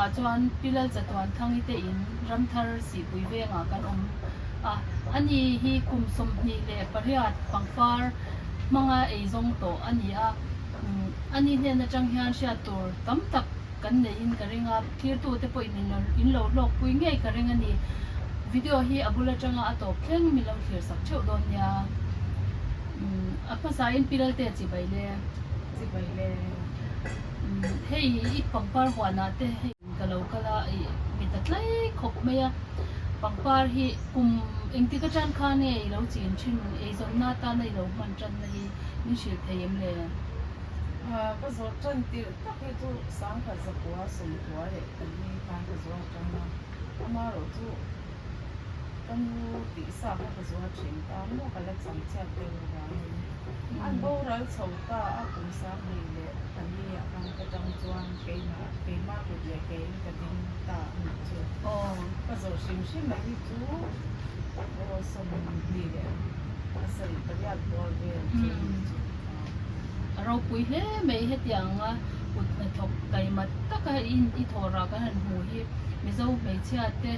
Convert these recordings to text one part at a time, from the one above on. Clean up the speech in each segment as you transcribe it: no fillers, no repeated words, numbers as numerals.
Tunah chuan Pi Lalchatuanthangi te in Ramthar Sihpui vengah kan awm a, ani hi kum 28 pangpar hmanga eizawng tawh a ni a, ani hnen atang hian hriat tur tam tak kan neiin ka ring a, thlirtute pawhin in lo hlawkpui ngei ka ring a ni. Video hi a bul atanga a tawp thleng min lo thlir sak theuh dawn nia. A hmasain Pi Lalte chibai le. Chibai le. Hei i pangpar huanah te hei ka lo kal a, ih mit a tlai khawp mai a. Pangpar hi kum engtik atang khan nge i lo chin thin, eizawnna atana i lo hman tanna hi min hrilh thei em le? Ka zawh tan tirh tak hi chu sangkhat zakua sawmkua leh pali khan ka zuar tang a, amaherawh chu ka nu tih sa kha ka zuar thin ta maw ka la cham chhiat deuh avangin an boral chho ta a kum 24 ah khan ka tang chuan keimah keimah kut leh keiin ka ding ta a nih chu. Ka zawh hrim hrim mai hi chu aw 28 bawr vel chu a nih chu. A ropui hle mai hetianga kut hnathawk taimat taka in i thawhrah kan han hmuh hi Mizo hmeichhia te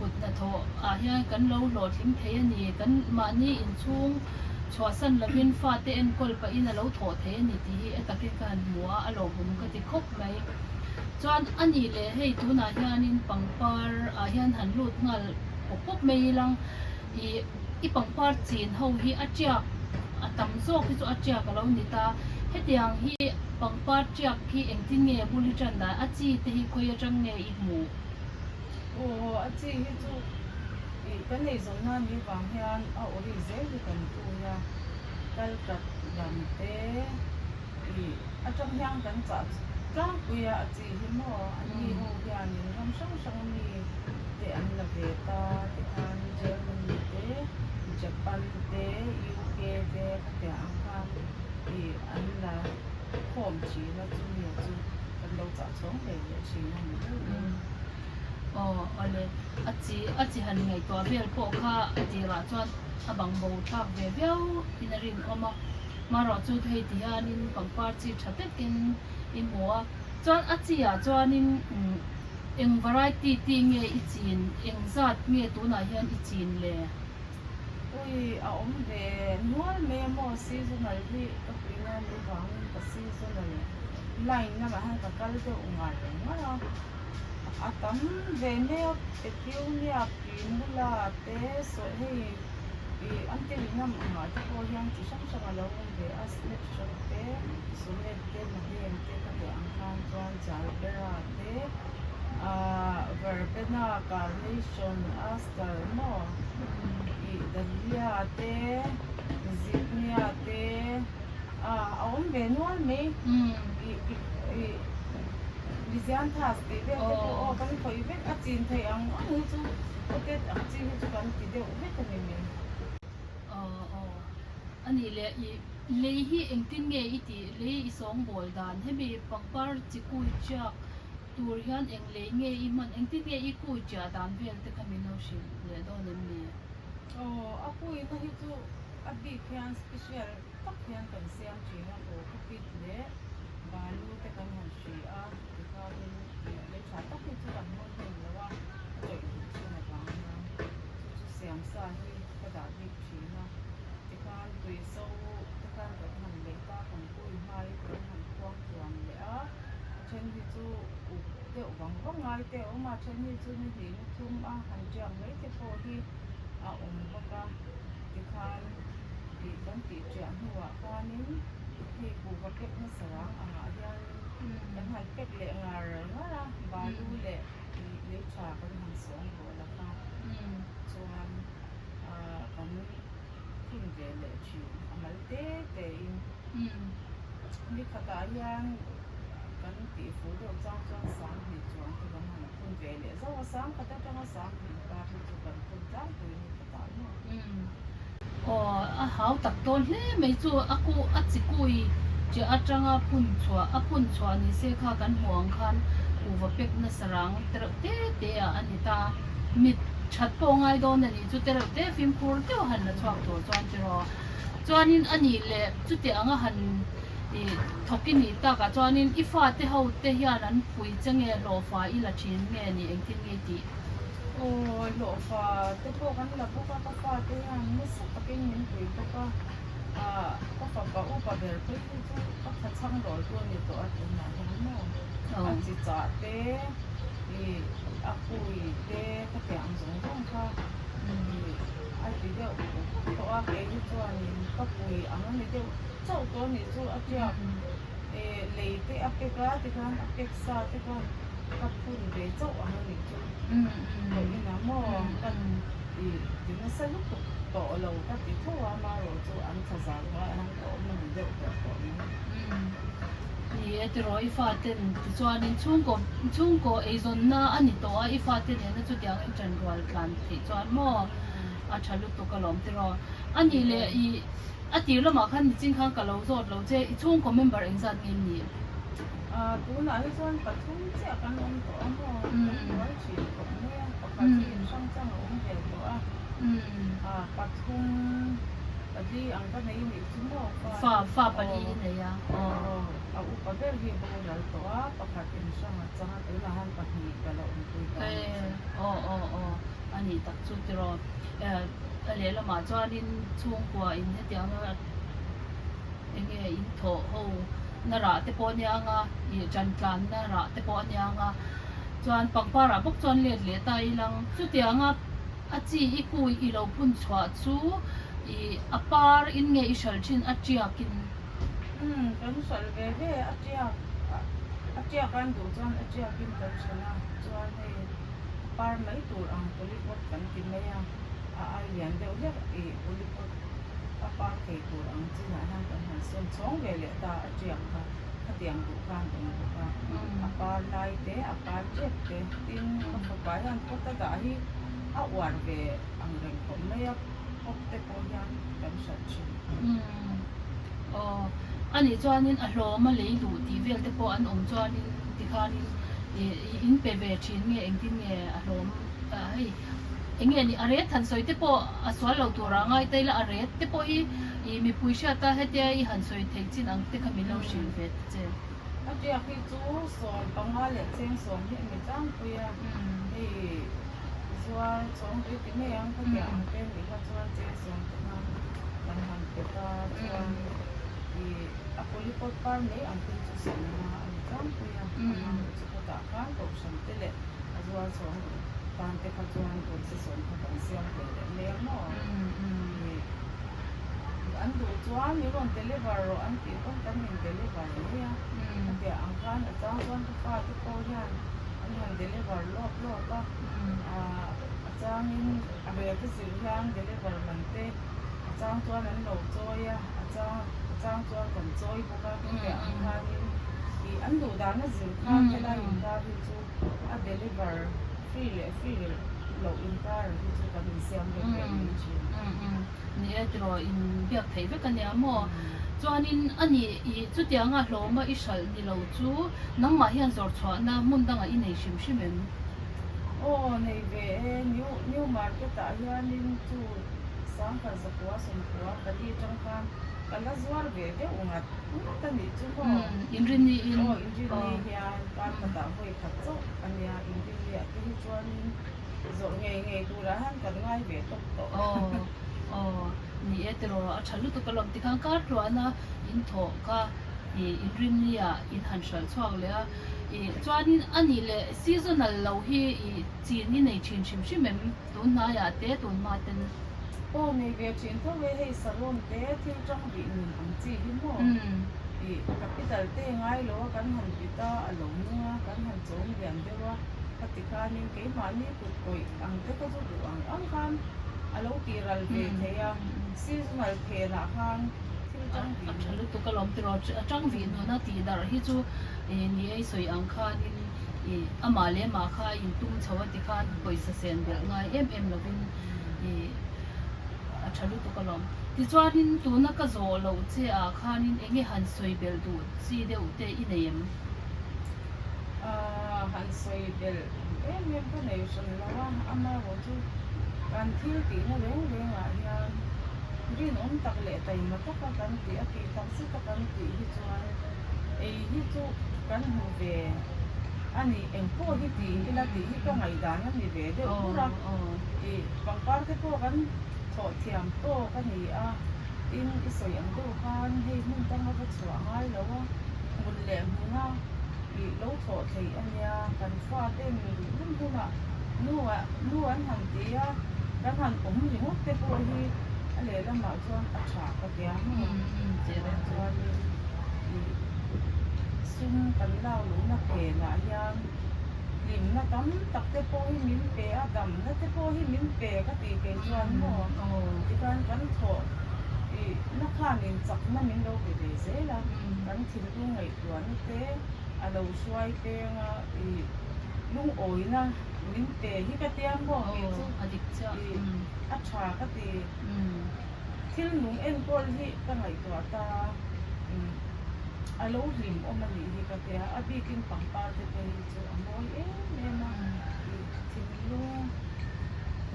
kut hnathawh ah hian kan lo hlawhtling thei a ni. Kan mahni inchhung chhuahsan lovin fate enkawl pahin a lo thawh thei a ni tih hi a takin ka han hmu a, a lawmawm ka ti khawp mai. Chuan a nih leh hei tunah hianin pangpar ah hian han lut nghal pawp pawp mai ilang ih i pangpar chin ho hi a tiak a tam zawk hi chu a tiak a lo ni ta. Hetiang hi pangpar tiak hi engtin nge bul hi tan dan a chi te hi khawi atang nge i hmuh? Aw a chi hi chu ih kan ei zawm nan ni vang hian a ori zel hi kan pui a, kalkat lam te ih atang hian kan chah tlangpui a a chi hi maw an ni ho hianin ram hrang hrang mi te an la ve ta tikhan Germany te Japan te UK te khatiang ang khan ih an la khawm thin a chumi chu kan lo chah chhawng ve leh thin a ni deuh mai. Aw awle a chi a chi han ngaihtuah vel pawh kha a tirah chuan a bang bo thlak ve viau in a rinawm a marawh chu hei ti hianin pangpar chi tha takin i hmu a chuan a chi ah chuanin eng variety ti nge i chin eng zat nge tunah hian i chin le? Ui a awm ve nual mai a maw seasonal hi ka pui nan ni vangin ka seasonal line lamah hian ka kal deuh ngar ngar a a tam ve mai a petunia primula te sawi hei ih an ti ri ngam ang ah te pawh hian chi hrang hrang a lo awm ve a snapshot te sonnet te mahnem te ka tih ang khan chuan gerbera te ahh verbena carnation aster maw ih dahlia te zinnia te ah a awm ve nual mai ih ih lisianthus tih vel te pawh aw kan khawih vek a chin theih ang ang hi chu potted ang chi hi chu kan ti deuh vek a ni mai. Aw aw a nih leh ih lei hi engtin nge i tih lei i sawngbawl dan hemi pangpar chi kui chiak tur hian eng lei nge i hman engtin nge i kui chiah dan vel te kha min lo hrilh leh dawn em ni? Aw a kuina hi chu a bik hian special tak hian kan siam thin a aw khawpit leh balu te kan han hri a tikhanin lei tha tak hi chu kan hmang hnem lo a a tawih duh thin avang hian chu chu siam sa hi ka dah bik thin a tikhan tui so te khan kan han leh ta kan kui hmai kan han khuang tluan leh a a then hi chu uk deuh vang vang ngai te a awm a a then hi chu ni hnih ni thum a han tiak mai te pawh hi a awm bawk a tikhan tih kan tih ṭiah hnuah khanin hei kuhva pack nasa rang angah hianin kan han pack leh ngar ngar a balu leh ih lei ṭha kan han sawng bawl a kha chuan ah kan phun ve leh ṭhin a mal te te in ni khatah hian kan tih fuh deuh chang chuan 2000 chuang te kan han phun ve leh zauh a 10,000 atanga 20,000 kar hi chu kan phun tlangpui ni khatah maw. Aw a hau tak dawn hle mai chu a ku a chi kui che atanga phun chhuah a phun chhuah ni se kha kan hmuh ang khan kuhva pack nasa rang tereuh te te ah a ni ta mit that pawh ngai dawn a nih chu tereuh te fimkhur deuh han la chhuak tur chuan tiraw chuanin a nih leh chuti anga han I thawk i nih takah chuanin i fate ho te hian an pui che nge hlawhfa i la thin nge ni engtin nge i tih? Aw, hlawhfa te pawh kan la bawk a, ka fate hian nasa takin min pui bawk a, ah ka fapa upa ber phei hi chu ka tha chhang dawl tu a ni tawh a tunah hian maw a chi chah te ih a kui te ka tih ang zawng zawng kha ih a ti deuh vek tawh a, kei hi chuanin ka pui ang a ni deuh chauh tawh a nih chu a tiak eh lei te a pek a tikhan a pek sa te kha ka phun ve chauh ang a nih chu tawh inah maw ka ih ti nasa lutuk tawh lo ka ti tho a amaherawh chu an tha zan hnuaiah hian ka awm a ni deuh ber tawh mai. Ni e tiraw i faten tichuanin chhungkaw chhungkaw eizawnna a ni tawh a i fate nena chutiangin ṭanrual tlan theih chuan maw a ṭha lutuk alawm tiraw a nih leh ih A tir lamah khan nichin khan ka lo zawt lo che, i chhungkaw member engzat nge in nih? Aaa tunah hi chuan pathum chiah kan awm tawh a maw? Kan buai thin khawp mai a, pakhat hi inhrang chang a awm ve tawh a, aa pathum pali ang ka nei nih chu maw fa Fa fa pali i nei a, aw. Aw a upa ber hi boral tawh a, pakhat inhrang a chang a, tunah hian pahnih ka la awmpui ta a nih chu. Aw aw aw a nih tak chu tiraw. A lehlamah chuanin chhungkua in hetianga enge in thawh ho na rah te pawh a nia anga ih ṭan tlanna rah te pawh a nia anga chuan pangpar ah bawk chuan let leh ta ilang chutianga a chi i kui i lo phun chhuah chu ih a par in nge i hral thin a tiak in. Umm kan hral ve ve a tiak a tiak an duh chuan a tiak in kan hral a chuan hei a par mai tur ang polypot kan ti mai a. A ai lian deuh hlek ih polypot a par thei tur ang chinah hian kan han sawn chhawng ve leh ta a tiak kha khatiang duh khan awm bawk a, a par lai te a par tep te tin ka fapa hian pot a dah hi a uar ve ang reng khawp mai a pot te pawh hian kan hrat thin. Umm aw anih chuanin a hlawm a lei duh tih vel te pawh an awm chuanin tikhanin ih in pe ve thin nge engtin nge a hlawm hei. Eng nge ni a ret han sawi te pawh a sual lo tur ah ngai ta ila a ret te pawh hi ih mipui hriat a hetia i han sawi theih chin ang te kha min lo hrilh ve ta che. A tiak hi chu 15 leh cheng sawm hi a ni tlangpui a, hei zuar chawng tui ti mai ang ka tiah ang te nih kha chuan cheng sawm te kha kan han pe ta chuan ih a polypot par mai ang te hi chu 15 a ni tlangpui a, amaherawhchu khawtah khan kohhran te leh a zuar chhawng duh tan te kha chuan pawisa sawm kha kan siam ve leh mai ang maw? Ih an duh chuan min rawn deliver rawh an tih pawn kan in deliver mai a, hetiang ang khan a chang chuan ka fa te pawh hian an han deliver lawp lawp a, ah a changin a rel te zir hian deliver man te a chang chuan an lo chawi a, a chang a chang chuan kan chawi bawk a, hetiang ang khanin ih an duh dan a zir khan helai inkar hi chu a deliver free leh free loh inkar hi chu kan insiam reng reng mai thin. Ni e tiraw in biak theih vek a nia maw? Chuanin a ni i chutianga hlawma i hralh ni lo chu nangmah hian zawr chhuahna hmun dangah i nei hrim hrim em? Aw nei ve e, New New Market ah hianin chu sangkhat zakua sawmkua pali atang khan Ka la zuar ve deuh ngat ngat a nih chu maw? Inrinni in. Aw inrinni hian kar khatah vawi khat chauh a nia, inrinni ah te hi chuanin zawrh ngei ngei turah hian kan ngai ve tawp tawh. Aw aw ni e tiraw a tha lutuk alawm tikhan kar tluana in thawh kha ih inrinni ah in han hralh chhuak leh a, ih chuanin a nih leh seasonal lo hi ih chin i nei thin hrim hrim em? Tun hnaiah te tun hma ten. Aw nei ve thin tho e hei salon te thil tang bih nun ang chi hi maw ih capital te ngai lo a kan han bit a a lo nung a kan han chawm lian deuh a khati khanin keimahni kut kawih ang te kha chu duh ang ang khan a lo tih ral ve thei a seasonal phenah khan thil tang bih A tha lutuk alawm tiraw a tang bih nun a tih darh hi chu ni ei sawi ang khanin Ih, amah leh amah kha in tum chho a ti khan pawisa sen belh ngai em em lovin ih a tha lutuk alawm. Tichuanin tuna ka zawh loh che ah khanin eng nge han sawi belh duh chi deuh te i nei em? Aaa, han sawi belh duh em em ka nei hran lo a, amaherawhchu kan thil tihna reng rengah hian Rinawm tak leh taima taka kan tih a tih tak zeta kan tih hi chuan ei hi chu kan hmu ve a ni. Eng pawh hi ti ila tih hi ka ngaihdan a ni ve deuh bur a. Ih pangpar te pawh kan thawh thiam tawk a ni a, tin i sawi ang deuh khan hei hmun danga va chhuah ngai lo a, hmun leh hmuna ih lo thawh theih a nia. Kan faten duh hun hunah nu ah nu an han ti a, kan han awm ringawt te pawh hi a lehlamah chuan a tha ka ti a maw? Chuvang chuanin ih sum kan lak luhna phenah hian hlimna tam tak te pawh hi min pe a, damna te pawh hi min pe ka tih kei chuan maw? Tikhan kan thawh ih na khanin chakna min lo pe ve zel a, kan thinlung ngaihtuahna te a lo hruai peng a ih lungawina min pe hi ka tia maw kei chu ih a tha ka ti. Thil nung enkawl hi ka ngaihtuah ta a lo hlim awm a nih hi ka tia a bikin pangpar te phei hi chu a mawi em em a ih thinlung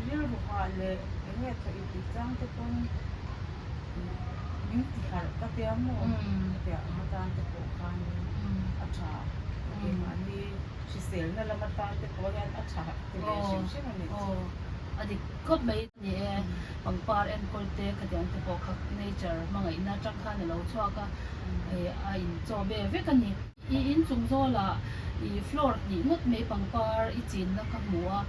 rilru hah leh eng nge thaw ip ip chang te pawn ih min ti harh ka tia maw ka tia ang atan te pawh khanin a tha keimahni hriselna lam atan te pawh hian a tha ti ve hrim hrim a nih chu. A dik khawp mai. Ni e, pangpar enkawl te khatiang te pawh kha nature hmangaihna atang khan a lo chhuak a, a inchaw ve vek a ni. I inchung zawlah i floor hnih ngawt mai pangpar i chinna ka hmu a,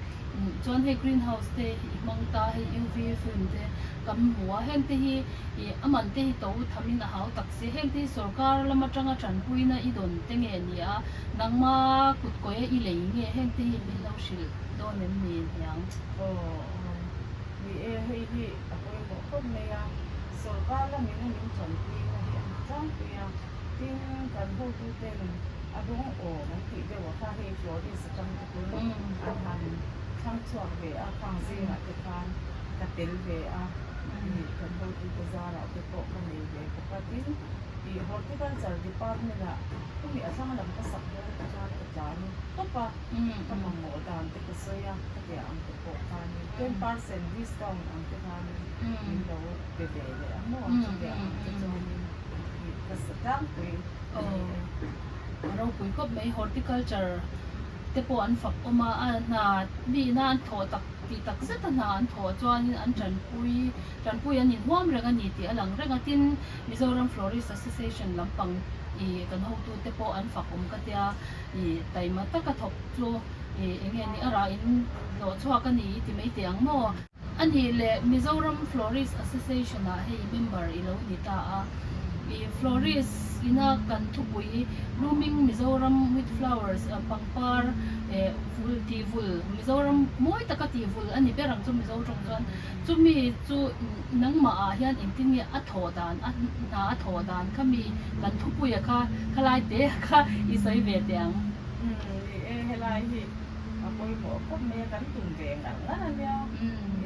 chuan hei green house te i hmang ta, hei UV film te kan hmu a, heng te hi i a man te hi to thamin a hau tak si, heng te hi sorkar lam atanga tanpuina i dawn te nge ni a, nangma kutkawia i lei nge heng te hi min lo hrilh dawn em ni hniang? Aw aw ni e, hei hi a pawimawh khawp mai a, sorkar lamin a min tanpuina hi a ni tlangpui a, tin kan hotuten a dawng awm an tih deuh a kha hei florist atang te pawn an han thlang chhuak ve a, khang zingah te khan ka tel ve a, ih kan hotute zarah te pawh ka nei ve bawk a, tin ih horticulture department ah khumi a thlang lam ka sak dawn te chuan ka tlan tawp a. Ka mamawh dan te ka sawi a, ka tia ang te pawh khanin 10% discount ang te khanin min lo pe ve leh a maw chutia ang te chuanin ih ka sa tlangpui a ni e. A ropui khawp mai horticulture te pawh an fak awm a, a hna mi ina an thawh tak tih tak zet a hna an thawh chuanin an tanpui tanpui an inhuam reng a ni tih a lang reng a, tin Mizoram Florist Association lampang ih kan hotute pawh an fak awm ka tia. I taima taka thawk chu i enge ni a rah in hlawh chhuak a ni i ti mai teh ang maw? A nih leh Mizoram Florist Association ah hei member i lo ni ta a, i florist ina kan thupui Blooming Mizoram with Flowers pangpar eh vul tih vul Mizoram mawi taka tih vul a ni ber ang chu Mizo tawng chuan chumi chu nangmah ah hian engtin nge a thawh dan a hna a thawh dan kha mi kan thupuia kha khalai te kha i sawi ve teh ang. Umm ni e helai hi a pawimawh khawp mai a kan tum ve ngar ngar a nia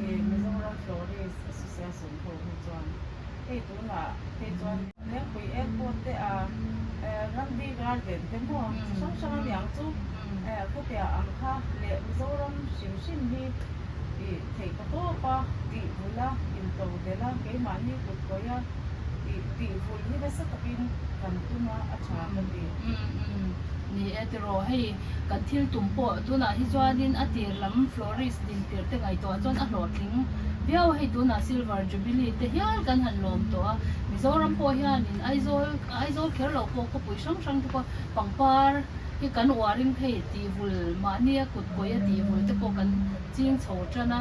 i Mizoram Florist Association ho hi chuan hei tunah phei chuan Lengpui Airport te a Ramdi Garden te maw chi hrang hrang a niang chu khatia ang kha leh Mizoram hrim hrim hi i theih ta tawp a tih vul a into delh a keimahni kut kawih a i tih vul hi nasa takin kan tum a a tha ka ti. Umm ni e tiraw hei kan thil tum pawh tunah hi chuanin a tir lam florist din tirh te ngaihtuah chuan a hlawhtling viau a hei tunah silver jubilee te hial kan han lawm tawh a Mizoram pawh hianin Aizawl Aizawl kher loh pawh khawpui hrang hrang te pawh pangpar hi kan uarin phei tih vul mahnia kut kawih a tih vul te pawh kan ching chho tan a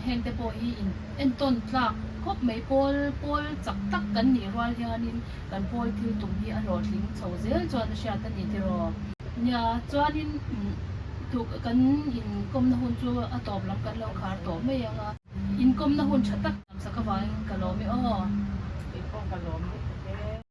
heng te pawh hi in entawn tlak khawp mai pawl pawl chak tak kan nih rual hianin kan pawl thil tum hi a hlawhtling chho zel chuan a hriat a ni tiraw. Nia chuanin tuk kan inkawmna hun chu a tawp lam kan lo khar tawh mai ang a. Inkawmna hun tha tak lamsak avangin ka lawm e aw. Kei pawh ka lawm lutuk.